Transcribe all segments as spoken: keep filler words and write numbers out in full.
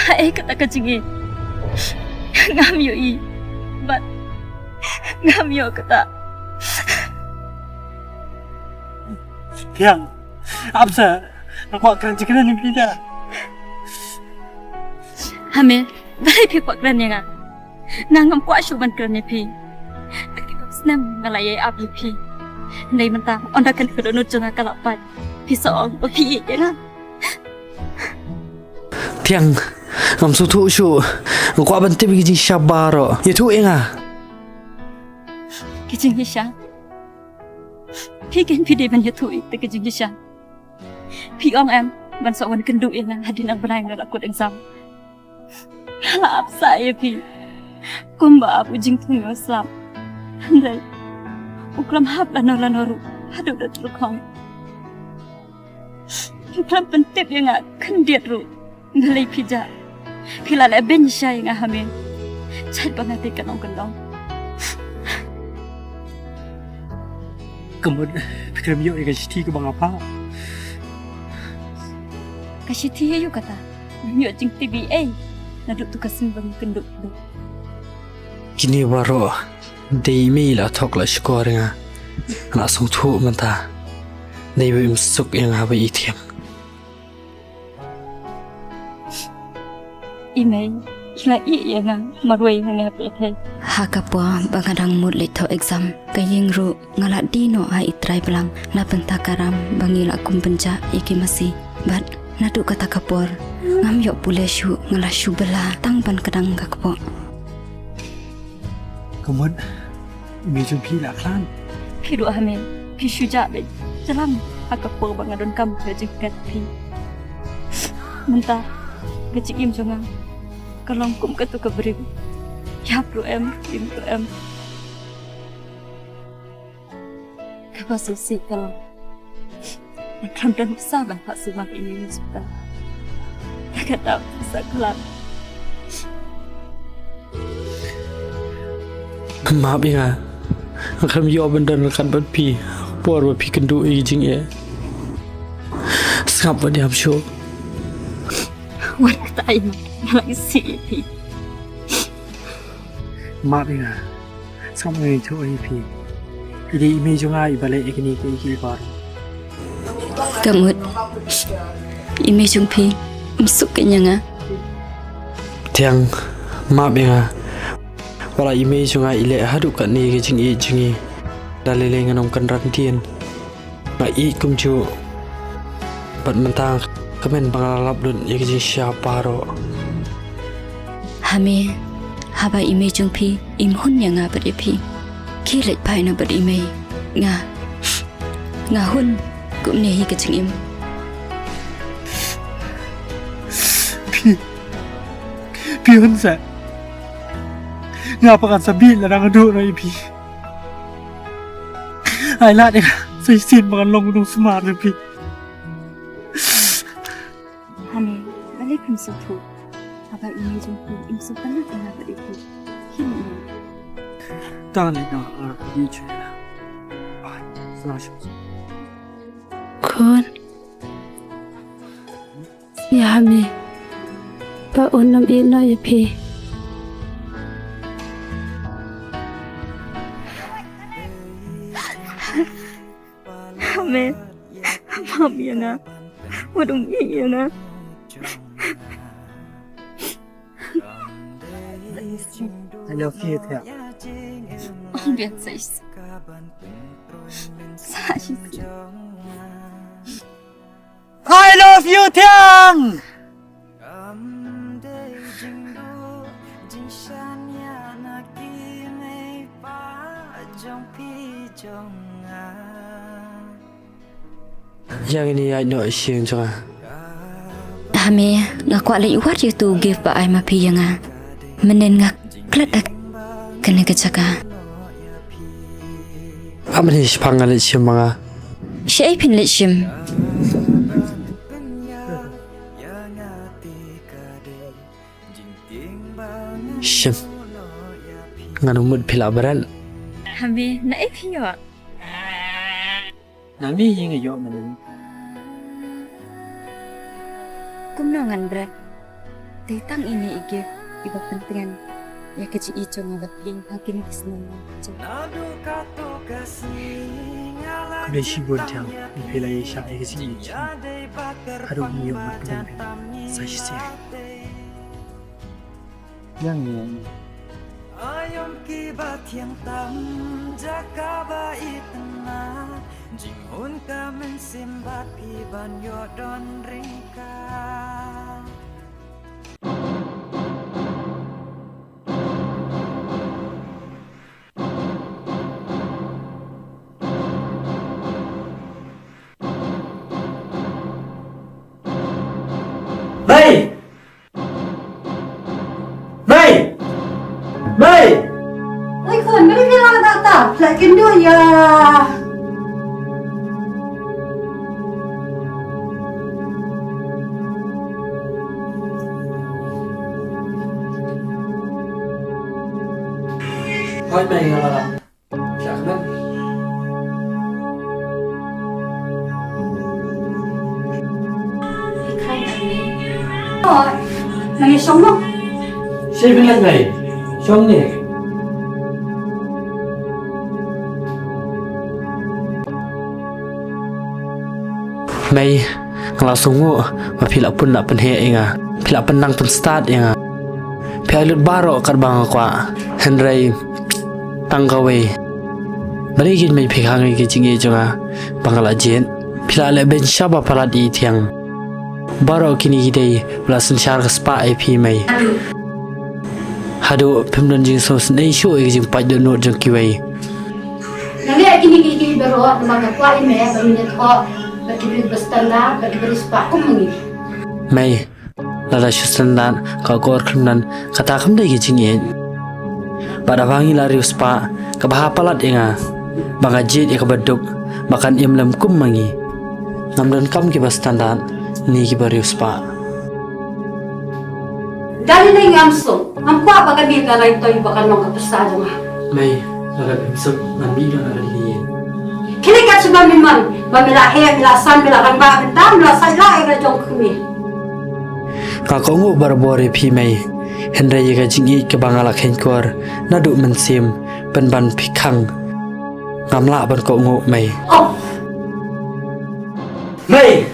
Haei kata ka jingïeit? Ngam ïohi. Bad ngam ïoh kata. Thiang, ap sa. Nga kwah kren jingkren ïa phi da. Hame, balei phi kwah kren ïa nga? Nga ngam kwah shuh ban kren ïa phi. Ka dei ba snem nga la ïai ap ïa phi. Hynrei mynta ynda ka dohnud jong nga ka la pait, phi sa ong ba phi ïeit ïa nga. Thiang, ngam sngewthuh shuh. Nga kwah ban tip ïa ki jingshisha baroh. Ïathuh ïa nga. Ki jingshisha? Phi kein phi dei ban ïathuh ïa kita ki jingshisha. Phi ong em ban sa wan kynduh ïa nga hadien ar bnai nga la kut exam. Nga la ap sah ïa phi kumba ap u jingthung ïa u slap. Hynrei u khlem hap lano lano ruh haduh da tyrkhong. Phi khlem pyntip ïa nga khyndiat ruh. Balei phi jah? Phi la leh beiñ shisha ïa nga, Hame. Jait ba nga dei ka nongkyndong. Ka mut phi khlem ïoh ïa ka shithi kaba nga phah. Ka shithi aïu kata? Ngam ïoh jingtip ei ei naduh tu ka sngi ba ngi kynduh kynduh. Kine baroh dei i mei i la thok la shukor ïa nga. Nga la sngewthuh mynta. Dei ba im suk ïa nga ba i Thiang. I mei i la ïeh ïa nga marwei ha nga pyrthei. Ha ka por ba nga dang mut leit thoh exam, ka ïing ruh nga la die noh ha i trai blang, la pynthak karam ba ngi la kum pynjah ïa ki masi. Bad naduh kata ka por ngam ïoh pule shuh, nga la shu bylla tang ban kdang ka kpoh. Ka mut i mei jong phi la khlaiñ. Phi duh, Hame, phi shu jah beit jlang ha ka por ba nga donkam ka jingkyrkhu phi. Mynta ka jingim jong nga ka long kum katu ka briew, ïap ruh em, im ruh em. Kaba shisha ka long nga khlem don pisa ban phah sumar ïa ine i hospital. Ka dei pisa khlaiñ. Map ïa nga. Nga khlem ïoh ban don ryngkat bad phi por ba phi kynduh ïa ki jingeh. Sngap bad ïam shuh. Wat kata ai ma nga la isih ïa phi. Map ïa nga. Sngap, nga ïathuh ïa phi. I dei i mei jong nga iba leh ïa kine kiei kiei baroh. Ka mut i mei jong phi im suk kein ïa nga. Thiang, map ïa nga. Wat la i mei jong nga i leh haduh katne ka jingïeit jong ngi, da lei lei ngan ym kynran dien. Nga ïeit kumjuh. Bad mynta ka mut ba nga la lap lut ïa ki jingshisha baroh. Hame, haba i mei jong phi im hun ïa nga bad ïa phi, khie leit phai noh bad i mei. Nga, nga hun kumne hi ka jingim. Phi, phi hun sa. Nga pat ngan sa bieit lada nga duh noh ïa phi. Ai lad ïa nga sa shisien ba ngan long u nongsumar jong phi. Hane, balei phim sngewthuh haba i mei jong phi im sngewtynnat ïa nga bad ïa phi? Khie leit noh. Tang leit noh, nga ïeit shuh ïa la. Bye. Sa shuh. Khun. Ïa Hame. Ba un ym ïeh noh ïa phi. Hame. Map ïa nga. Wat ym ïeh ïa nga. I love you, Thiang. Ong biang sa shisien. Sa shisien. I love you, Thiang! Ïa ngin ïaid noh sha ïing jong nga. Hame, nga kwah leit wad ïa uto u gift ba ai ma phi ïa nga. Mynnin nga klet ha kane ka jaka. Ap mynne shaphang, nga leit shim ma nga. Shaei phin leit shim? Shim. Ngan ym mut phi la bret. Hame, naei phi ïoh? Nangmih hi nga ïoh mynne. Kumno ngan bret? Dei tang ine i gift iba pyntrei ïa ka jingïeit jong nga bad phi ha kine ki snem. Khublei shibun Thiang, phi la ïashah ïa ka jingïeit jong nga haduh mynta ban pynbeit sa shisien. Ïa ngi, ïa ngi. Aïom kiba thiang tam jaka ba itynnat, jinghun ka mynsiem bad phi ban ïoh don ryngkat. Mei! Mei! Mei! Oi khun, balei phi la lada ta? Phi la kynduh ïa. Hooid mei, nga la lada. Sha khmat. Mane shong noh. Sha pynlait mei. Shong ne. Mei, nga la sngewnguh ba phi la pun la pynheh ïa nga. Phi la pynnang pynstad ïa nga. Phi ai lut baroh katba nga kwah. Hynrei tang kawei. Balei kein mei phi khang ïa ka jingïeit jong nga ba nga la jied? Phi la leh beiñ shaba palat ïa i Thiang. Baroh kine ki dei ba la synshar ka spah ïa phi mei. Haduh phim don jingsngewsynei shuh ïa ka jingpait dohnud jong kiwei. Nga leh kine kiei kiei baroh namar nga kwah ïa me ba ngin ïathoh bad ki briew ba standard bad ki briew spah kum ma ngi. Mei, lada shu standard ka akor khlem don, kata kam dei ka jingïeit. Bad haba ngi la riewspah, kaba ha palat ïa nga ba nga jied ïa kaba duk ba kan im lem kum ma ngi. Ngam donkam kiba standard ne kiba riewspah. Dang ine ngam suk, ngam kwah ba kane ka rai toi ba kan long ka pyrsa jong nga. Mei, lada phim suk ngan mih noh na ka lieng. Khie leit kat sha ba me mon, ba me la heh, me la san, me la rangbah mynta, me la sait lah ïa ka jong ka kmie. Nga kohnguh barabor ïa phi mei, hynrei ïa ka jingïeit kaba nga la kheiñkor naduh mynsiem pynban phi khang. Ngam lah ban kohnguh mei. Oh! Mei,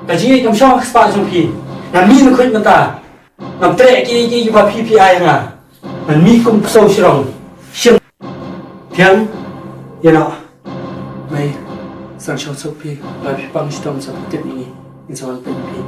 ka jingïeit kam shong ha ka spah jong phi. Ngan mih mynkhuid mynta. Ngam treh kiei kiei kiba phi phi ai ha nga. Ngan mih kum ksew shrong. Shim. Thiang, ïa noh. Mei, san shong suk phi, ba phi pang shitom sa pyntip ïa ngi. Ngin sa wan peit ïa phi.